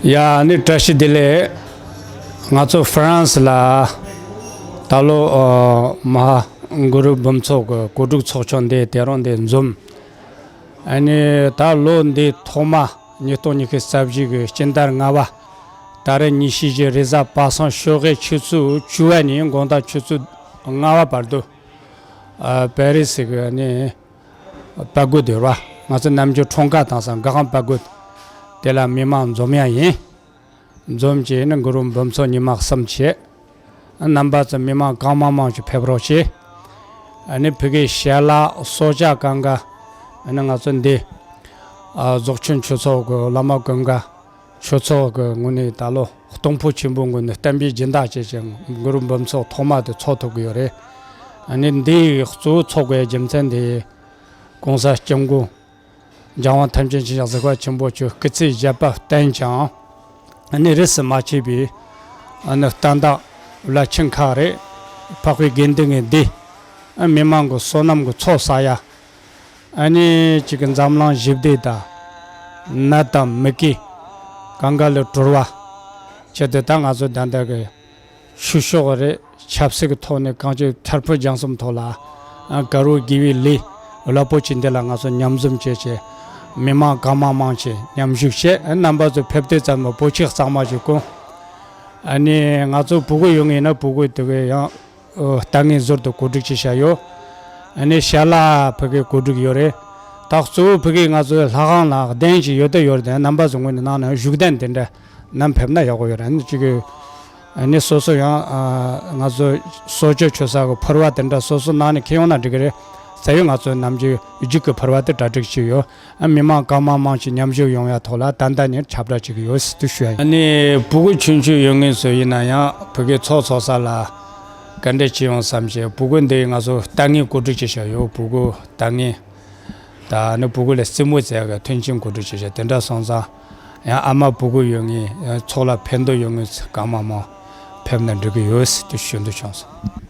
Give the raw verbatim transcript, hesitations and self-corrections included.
ཡ་ནི་བཀྲ་ཤིས་བདེ་ལེགས། ང་ཚོ་ཧྥ་རན་སི་ལ་ད་ལོ་ཨ་མ་ཧཱ་གུ་རུ་འབུམ་ཚོགས་ཀྱི་གོ་སྒྲིག་ཚོགས་ཆུང་འདི་དེ་རིང་འདི་འཛོམས། ཨ་ནི་ད་ལོ་འདི་ཐོག་མ་ཉིས་སྟོང་ཉི་ཤུ་རྩ་བཞི་གི་སྤྱི་ཟླ་ལྔ་པ། ད་རེས་ཉི་ཤུ་བཞི་རེས་གཟའ་པ་སངས་ཞོགས་ཀའི་ཆུ་ཚོད་བཅུ་པ་ནས་དགོང་དག་ཆུ་ཚོད་ལྔ་པ་བར་དུ། ཨ་པེ་རི་སི་གི་ནི་དཔའ་རྒོད་དེ་ར་ང་ཚོ་ནམ་རྒྱུན་འཁྲུངས་སྐར་དང་སང་ག་ཁང་དཔའ་རྒོད་དེ་ལ་མི་མང་འཛོམས་ཡ་ཡིན། འཛོམས་བྱས་ནི་གུ་རུ་འབུམ་ཚོགས་ཉི་མ་གསུམ་བྱས། རྣམ་པ་ཚོ་མི་མང་གང་མང་མང་ཞིག་ཕེབས་རོགས་བྱས། ཨ་ནི་ཕ་གིའི་ཞལ་ལག་གསོལ་ཇ་གང་ག་ཨ་ནི་ང་ཚོ་འདི་ཨ་རྫོགས་ཆེན་ཆོས་ཚོགས་ཀྱི་བླ་མ་ཀུན་དགའ་ཆོས་ཚོགས་ཀྱི་ངོས་ནས་ད་ལོ་གཏོང་ཕོད་ཆེན་པོ་ངོས་ནས་བསྟན་པའི་སྦྱིན་བདག་བྱས་ཀྱི་གུ་རུ་འབུམ་ཚོགས་ཐོག་མ་དེ་ཚོགས་ཐུབ་ཀྱི་ཡོད་རེད། ཨ་ནི་འདི་གཙོ་བོ་ཚོགས་དགོས་རྒྱུ་མཚན་དེ་གོང་ས་སྐྱབས་མགོན་འཇམ་དབྱངས་ཐམས་ཅད་མཁྱེན་ཅིང་གཟིགས་པ་ཆེན་པོ་མཆོག་སྐུ་ཚེ་ཞབས་པད་བརྟན་ཅིང་། ཨ་ནི་རིས་སུ་མ་ཆད་པའི་ཨ་ནི་བསྟན་བདག་བླ་ཆེན་ཁག་རེད། འཕགས་པའི་དགེ་འདུན་གྱི་སྡེ། ཨ་མི་མང་གི་བསོད་ནམས་ཀྱི་ཚོགས་བསགས་ཡ། ཨ་ནི་གཅིག་གི་འཛམ་གླིང་ཞི་བདེ་དང་། ནད་དང་མུ་གེ་གང་ག་ལས་གྲོལ་བ་ཆེད་དུ་ད་ང་ཚོ་ད་ལྟ་གི་ཆོས་ཕྱོགས་རེད། ཆབ་སྲིད་ཀྱི་ཐོག་ནས་གང་ཅི་འཕྲལ་ཕུགས་རྒྱང་གསུམ་ཐོག་ལ་ཨ་དགའ་རབ་དགེ་བའི་ལས་རླབས་པོ་ཆེ་འདི་ལ་ང་ཚོ་མཉམ་འཛོམས་བྱས་བྱས་མི་མང་གང་མང་མང་ཆེ་མཉམ་ཞུགས་བྱས། རྣམ་པ་ཚོ་ཕེབས་དུས་ཙམ་པ་སྤོ་ཆས་གཙང་མ་ཞིག་གོན། ཨ་ནི་ང་ཚོ་ཕྲུ་གུ་ཡོད་ངེས་ན་ཕྲུ་གུ་དེ་གའི་ཡང་ལྟ་ངན་ཟུར་དུ་གོ་སྒྲིག་བྱས་བཞག་ཡོད། ཨ་ནི་ཞལ་ལག་ཕ་གིའི་གོ་སྒྲིག་ཡོད་རེད། ད་གཙོ་བོ་ཕ་གིའི་ང་ཚོའི་ལྷ་ཁང་ལ་གདན་ཞིག་ཡོད་དུ་ཡོད་རེད། རྣམ་པ་ཚོ་ངོས་ནས་ནང་ན་བཞུགས་གདན་དེ་འདྲ་ནམ་ཕེབས་ན་ཡག་པོ་ཡོད་རེད། ཨ་ནི་གཅིག་གི་ཨ་ནི་སོ་སོ་ཡང་ཨ་ང་ཚོ་གསོལ་ཇ་མཆོད་ས་གི་ཕུར་བ་དེ་འདྲ་སོ་སོ་ནང་ནས་ཁྱེར་ཡོང་ན་འགྲིག་གི་རེད། ཟེར་ཡོད། ང་ཚོ་ནམ་རྒྱུན་རྒྱུག་གི་ཕུར་བ་དེ་གྲ་སྒྲིག་བྱས་ཡོད། ཨ་མི་མང་གང་མང་མང་ཞིག་མཉམ་ཞུགས་ཡོང་ཡ་ཐོག་ལ་ད་ལྟ་ནས་ཁྱབ་བསྒྲགས་བྱེད་ཀྱི་ཡོད་ཟེར་དུ་ཞུ་ཡ་ཡིན། ཨ་ནི་ཕྲུ་གུ་ཆུང་ཆུང་ཡོད་ངེས་ཚོ་ཡིན་ན་ཡང་ཕ་གིའི་ཚོགས་ཚོགས་ས་ལ་ག་འདྲ་བྱེད་ཡོང་བསམ་བྱས། ཕྲུ་གུ་འདི་ང་ཚོ་ལྟ་ངན་གོ་སྒྲིག་བྱས་བཞག་ཡོད། ཕྲུ་གུ་ལྟ་ངན་ད་ནི་ཕྲུ་གུ་ལ་རྩེད་མོ་རྩེ་གི་མཐུན་རྐྱེན་གོ་སྒྲིག་བྱས་བཞག་དེ་འདྲ་སོང་ཙང་ཡང་ཨ་མ་ཕྲུ་གུ་ཡོད་ངེས་ཚོགས་ལ་ཕན་ཐོགས་ཡོད་ངེས་གང་མང་མང་ཕེབས་ན་འགྲིག་གི་ཡོད་ཟེར་དུ་ཞུ་འདོད་བྱུང་སོང་།